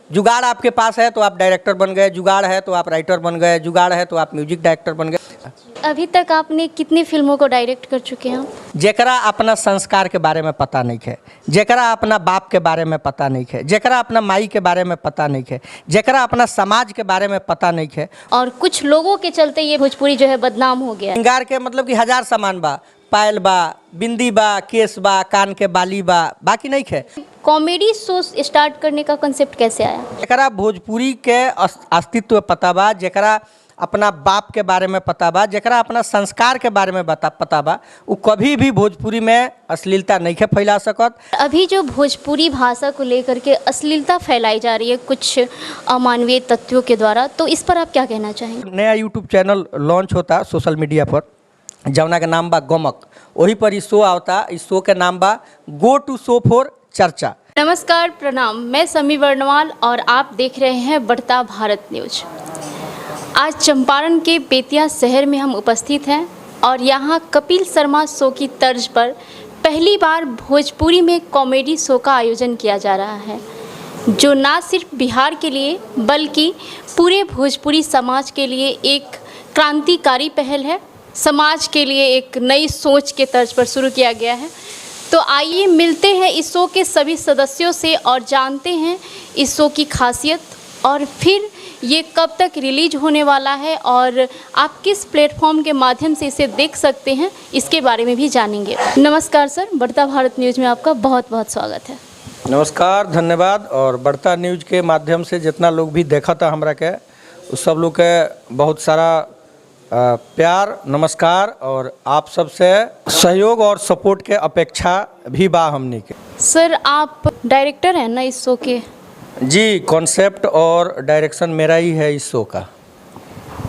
जुगाड़ आपके पास है तो आप डायरेक्टर बन गए, जुगाड़ है तो आप राइटर बन गए, जुगाड़ है तो आप म्यूजिक डायरेक्टर बन गए। अभी तक आपने कितनी फिल्मों को डायरेक्ट कर चुके हैं? जेकरा अपना संस्कार के बारे में पता नहीं है, जेकरा अपना बाप के बारे में पता नहीं है, जेकरा अपना माई के बारे में पता नहीं है, जेकरा अपना समाज के बारे में पता नहीं है। और कुछ लोगों के चलते ये भोजपुरी जो है बदनाम हो गया है। श्रृंगार के मतलब कि हजार सामान बा, पायल बा, बिंदी बा, केस बा, कान के बाली बा, बाकी नहीं है। कॉमेडी शो स्टार्ट करने का कंसेप्ट कैसे आया? जेकरा भोजपुरी के अस्तित्व पता बा, जेकरा अपना बाप के बारे में पता बा, जेकरा अपना संस्कार के बारे में बता पता बा, उ कभी भी भोजपुरी में अश्लीलता नहीं के फैला सकत। अभी जो भोजपुरी भाषा को लेकर के अश्लीलता फैलाई जा रही है कुछ अमानवीय तत्वों के द्वारा, तो इस पर आप क्या कहना चाहेंगे? नया यूट्यूब चैनल लॉन्च होता सोशल मीडिया पर, जवना के नाम बा गमक, वही पर ई शो आवता। इस शो के नाम बा गो टू शो फॉर चर्चा। नमस्कार, प्रणाम। मैं समी वर्णवाल और आप देख रहे हैं बढ़ता भारत न्यूज। आज चंपारण के बेतिया शहर में हम उपस्थित हैं और यहाँ कपिल शर्मा शो की तर्ज पर पहली बार भोजपुरी में कॉमेडी शो का आयोजन किया जा रहा है, जो ना सिर्फ बिहार के लिए बल्कि पूरे भोजपुरी समाज के लिए एक क्रांतिकारी पहल है। समाज के लिए एक नई सोच के तर्ज पर शुरू किया गया है। तो आइए मिलते हैं इस शो के सभी सदस्यों से और जानते हैं इस शो की खासियत और फिर ये कब तक रिलीज होने वाला है और आप किस प्लेटफॉर्म के माध्यम से इसे देख सकते हैं, इसके बारे में भी जानेंगे। नमस्कार सर, बढ़ता भारत न्यूज़ में आपका बहुत बहुत स्वागत है। नमस्कार, धन्यवाद। और बढ़ता न्यूज के माध्यम से जितना लोग भी देखा था हमरा के, उस सब लोग के बहुत सारा प्यार, नमस्कार और आप सबसे सहयोग और सपोर्ट के अपेक्षा भी बा हमनी के। सर, आप डायरेक्टर हैं ना इस शो के? जी, कॉन्सेप्ट और डायरेक्शन मेरा ही है इस शो का।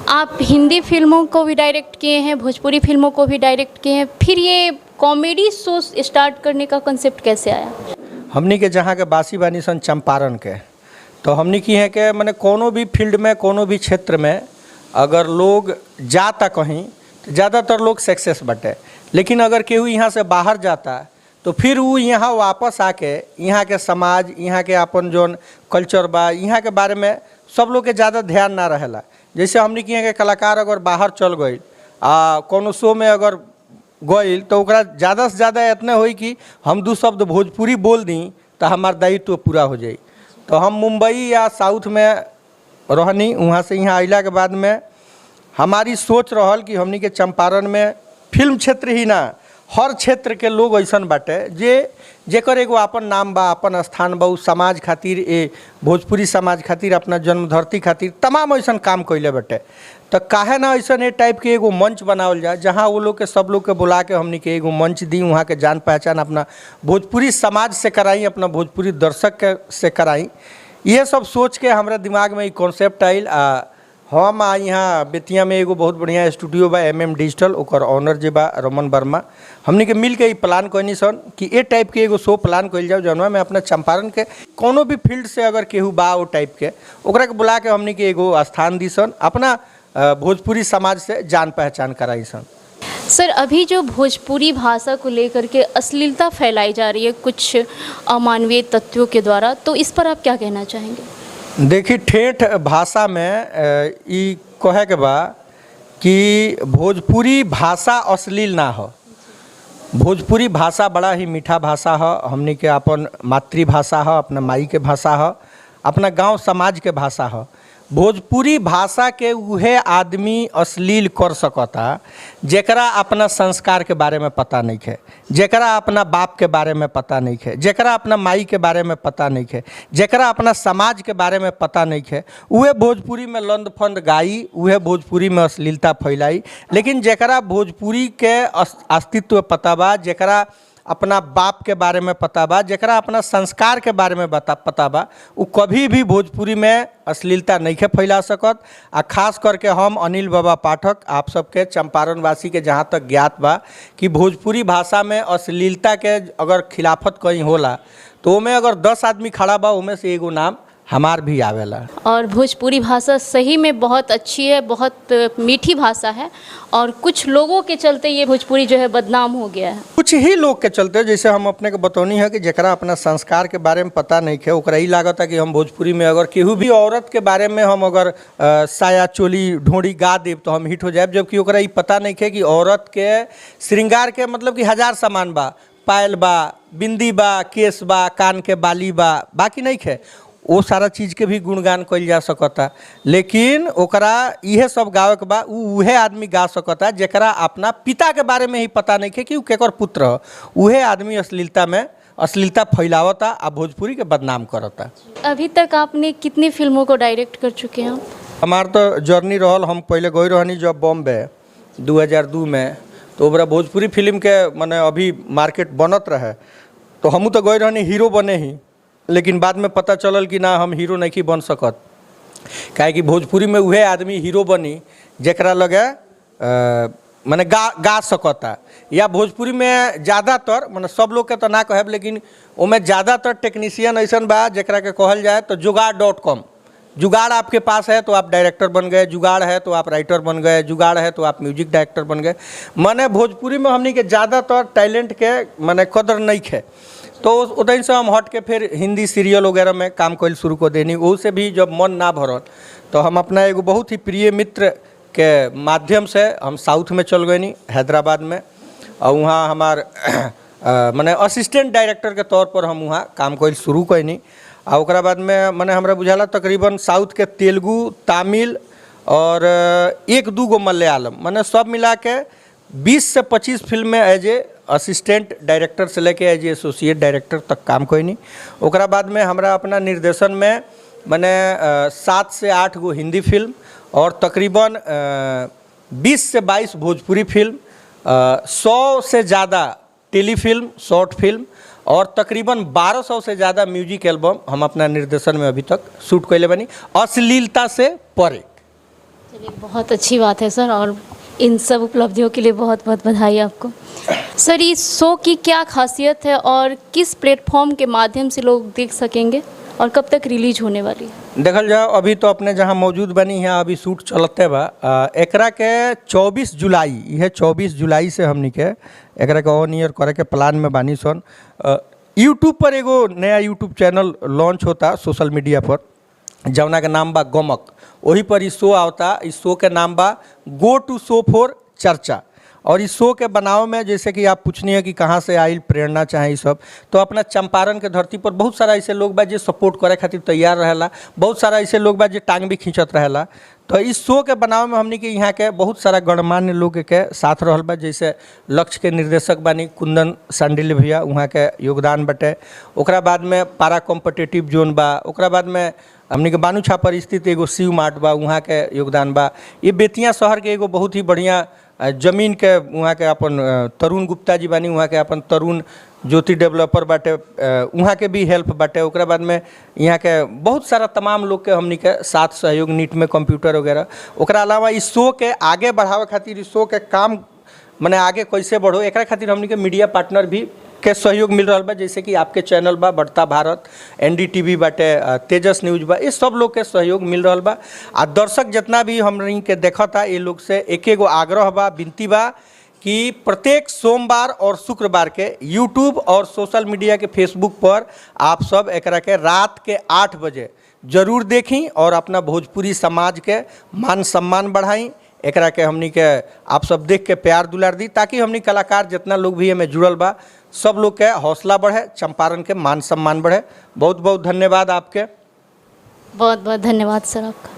आप हिंदी फिल्मों को भी डायरेक्ट किए हैं, भोजपुरी फिल्मों को भी डायरेक्ट किए हैं, फिर ये कॉमेडी शो स्टार्ट करने का कंसेप्ट कैसे आया? हमनी के जहाँ के बासी बानी सन चंपारण के, तो हमनी की है कि माने कोनो भी फील्ड में, कोनो भी क्षेत्र में अगर लोग जाता कहीं तो ज़्यादातर लोग सक्सेस बटे, लेकिन अगर केहू यहाँ से बाहर जाता तो फिर वो यहाँ वापस आके यहाँ के समाज, यहाँ के अपन जौन कल्चर बा, यहाँ के बारे में सब लोग के ज़्यादा ध्यान ना रहेला। जैसे हमनी के यहाँ के कलाकार अगर बाहर चल गई आ कोनो शो में अगर गइल तो ओकरा ज़्यादा से ज़्यादा इतने होई कि हम दू शब्द भोजपुरी बोल दी तो हमार दायित्व पूरा हो जाई। तो हम मुंबई या साउथ में रहनी, वहाँ से यहाँ अइला के बाद में हमारी सोच रहल कि हमनी के चंपारण में फिल्म क्षेत्र ही ना, हर क्षेत्र के लोग ऐसन बाटे जे जेकर एगो अपन नाम बा, अपन स्थान बा, उ समाज खातिर, ए भोजपुरी समाज खातिर, अपना जन्म धरती खातिर तमाम ऐसन काम कैले बाटे। तो काहे ना ऐसन ए टाइप के एगो मंच बनावल जाए जहाँ वो लोग के सब लोग के बुला के हमनी के एगो मंच दी, वहाँ के जान पहचान अपना भोजपुरी समाज से कराई, अपना भोजपुरी दर्शक के से कराई। ये सब सोच के हमरा दिमाग में ई कॉन्सेप्ट आइल। आ हम आ यहाँ बेतिया में एगो बहुत बढ़िया स्टूडियो बा एम एम डिजिटल, ओकर ऑनर जे बा रमन वर्मा, हमनी के मिल के ई प्लान कैनी सन कि ए टाइप के एगो शो प्लान कइल जाओ जौनवा में अपना चंपारण के कोनो भी फील्ड से अगर केहू बा ओ टाइप के, ओकरा के बुला के हमनी के एगो स्थान दी सन, अपना भोजपुरी समाज से जान पहचान कराई सन। सर, अभी जो भोजपुरी भाषा को लेकर के अश्लीलता फैलाई जा रही है कुछ अमानवीय तत्वों के द्वारा, तो इस पर आप क्या कहना चाहेंगे? देखी, ठेठ भाषा में ई कहे के बा कि भोजपुरी भाषा अश्लील ना हो। भोजपुरी भाषा बड़ा ही मीठा भाषा है, हमनी के अपन मातृभाषा है, अपना माई के भाषा है, अपना गांव समाज के भाषा है। भोजपुरी भाषा के उहे आदमी अश्लील कर सकता जेकरा अपना संस्कार के बारे में पता नहीं है, जेकरा अपना बाप के बारे में पता नहीं है, जेकरा अपना माई के बारे में पता नहीं है, जेकरा अपना समाज के बारे में पता नहीं है, उहे भोजपुरी में लंद फंद गाई, उहे भोजपुरी में अश्लीलता फैलाई। लेकिन जेकरा भोजपुरी के अस्तित्व पता बा, जेकरा अपना बाप के बारे में पता बा, जेकरा अपना संस्कार के बारे में बता पता बा, उ कभी भी भोजपुरी में अश्लीलता नहीं के फैला सकत। आ खास करके हम अनिल बाबा पाठक आप सबके चंपारण वासी के जहाँ तक ज्ञात बा कि भोजपुरी भाषा में अश्लीलता के अगर खिलाफत कहीं होला तो ओमे अगर 10 आदमी खड़ा बा ओमे से एगो नाम हमार भी आवेला। और भोजपुरी भाषा सही में बहुत अच्छी है, बहुत मीठी भाषा है और कुछ लोगों के चलते ये भोजपुरी जो है बदनाम हो गया है। कुछ ही लोग के चलते, जैसे हम अपने के बतौनी है कि जकरा अपना संस्कार के बारे में पता नहीं है, ओकरा ई लागत है कि हम भोजपुरी में अगर केहू भी औरत के बारे में हम अगर साया चोली ढोड़ी गा देब तो हम हिट हो जाएब, जबकि ओकरा ई पता नहीं है कि औरत के श्रृंगार के मतलब कि हजार सामान बा, पायल बा, बिंदी बा, केस बा, कान के बाली बा, बाकी नहीं है। वो सारा चीज़ के भी गुणगान कइल जा सकता, लेकिन ओकरा इहे सब गावे के बा, उ उहे आदमी गा सकता जेकरा अपना पिता के बारे में ही पता नहीं है कि उ केकर पुत्र ह। उहे आदमी अश्लीलता में अश्लीलता फैलावता आ भोजपुरी के बदनाम करता। अभी तक आपने कितनी फिल्मों को डायरेक्ट कर चुके हैं? हमार तो जर्नी रहल, हम पहले गई रहनी जब बॉम्बे 2002 में, तो ओकरा भोजपुरी फिल्म के मने अभी मार्केट बनत रहे, तो हमहूँ तो गई रहनी हीरो बने ही, लेकिन बाद में पता चलल कि ना हम हीरो नहीं बन सकत, काहे कि भोजपुरी में उहे आदमी हीरो बनी जेकरा लगे मने गा गा सकता, या भोजपुरी में ज़्यादातर मने सब लोग के तो ना कहब, लेकिन ओमे ज़्यादातर टेक्नीशियन ऐसन बा जेकरा के कहल जाए तो जुगाड़.com, जुगाड़ आपके पास है तो आप डायरेक्टर बन गए, जुगाड़ है तो आप राइटर बन गए, जुगाड़ है तो आप म्यूजिक डायरेक्टर बन गए। मने भोजपुरी में हमनी के ज़्यादातर टैलेंट के मने कदर नहीं है, तो उदय से हम हट के फिर हिंदी सीरियल वगैरह में काम कइल शुरू कर देनी। ओहू से भी जब मन ना भरल तो हम अपना एगो बहुत ही प्रिय मित्र के माध्यम से हम साउथ में चल गईनी, हैदराबाद में, और वहाँ हमार मने असिस्टेंट डायरेक्टर के तौर पर हम वहाँ काम कइल शुरू कैनी। आ ओकरा बाद में मने हमरा बुझाला तकरीबन साउथ के तेलुगु, तमिल और एक दू गो मलयालम, मने सब मिला के 20 से 25 फिल्म में एज ए असिस्टेंट डायरेक्टर से लेके एज ए एसोसिएट डायरेक्टर तक काम कैनी। ओकरा बाद में हमरा अपना निर्देशन में मने 7 से 8 गो हिंदी फिल्म और तकरीबन 20 से 22 भोजपुरी फिल्म, 100 से ज़्यादा टेलीफिल्म, शॉर्ट फिल्म और तकरीबन 1200 से ज़्यादा म्यूजिक एल्बम हम अपना निर्देशन में अभी तक शूट कैले बनी, अश्लीलता से परे। चलिए, बहुत अच्छी बात है सर, और इन सब उपलब्धियों के लिए बहुत बहुत बधाई आपको। सर, इस शो की क्या खासियत है और किस प्लेटफॉर्म के माध्यम से लोग देख सकेंगे और कब तक रिलीज होने वाली है? देखल जाओ, अभी तो अपने जहाँ मौजूद बनी है अभी शूट चलते बा। एकरा के 24 जुलाई, यह 24 जुलाई से हमनी के एकरा के ऑन ईयर करे के प्लान में बानी सन। यूट्यूब पर एगो नया यूट्यूब चैनल लॉन्च होता सोशल मीडिया पर, जौना के नाम बा गमक, वही पर ई शो आवता। इस शो के नाम बा गो टू शो फॉर चर्चा। और इस शो के बनाव में जैसे कि आप पूछनी है कि कहाँ से आइल प्रेरणा चाहे ई सब, तो अपना चंपारण के धरती पर बहुत सारा ऐसे लोग बा जे सपोर्ट करे खातिर तैयार रहेला, बहुत सारा ऐसे लोग बा जे टांग भी खींचत रहेला। तो इस शो के बनाव में हमनी के यहाँ के बहुत सारा गणमान्य लोग के साथ रहल बा, जैसे लक्ष्य के निर्देशक बानी कुंदन सांडिल्य भैया, वहाँ के योगदान बटे। ओकरा बाद में पारा कॉम्पिटेटिव जोन बा, ओकरा बाद में हमनी के बानू छापर स्थित एगो शिव मार्ट बा, वहाँ के योगदान बा। ये बेतिया शहर के एगो बहुत ही बढ़िया जमीन के वहाँ के अपन तरुण गुप्ता जी बानी, वहाँ के अपन तरुण ज्योति डेवलपर बाटे, वहाँ के भी हेल्प बाटे। ओकरा बाद में यहाँ के बहुत सारा तमाम लोग के हमनी के साथ सहयोग, नीट में कंप्यूटर वगैरह। ओकरा अलावा इस शो के आगे बढ़ावे खातिर, इस शो के काम मने आगे कैसे बढ़ो, एकरा खातिर हमनी के मीडिया पार्टनर भी के सहयोग मिल रहा बा, जैसे कि आपके चैनल बा बढ़ता भारत, एनडीटीवी बाटे, तेजस न्यूज बा, ये सब लोग के सहयोग मिल रहा बा। आ दर्शक जितना भी हमनी के देखता, ये लोग से एक एगो आग्रह बा, विनती बा कि प्रत्येक सोमवार और शुक्रवार के यूट्यूब और सोशल मीडिया के फेसबुक पर आप सब एकरा के रात के 8 बजे जरूर देखी और अपना भोजपुरी समाज के मान सम्मान बढ़ाई। एकरा के हमनी के आप सब देख के प्यार दुलार दी, ताकि हमनी कलाकार जितना लोग भी एमे जुड़ल बा सब लोग के हौसला बढ़े, चंपारण के मान सम्मान बढ़े। बहुत बहुत धन्यवाद आपके। बहुत बहुत धन्यवाद सर आपका।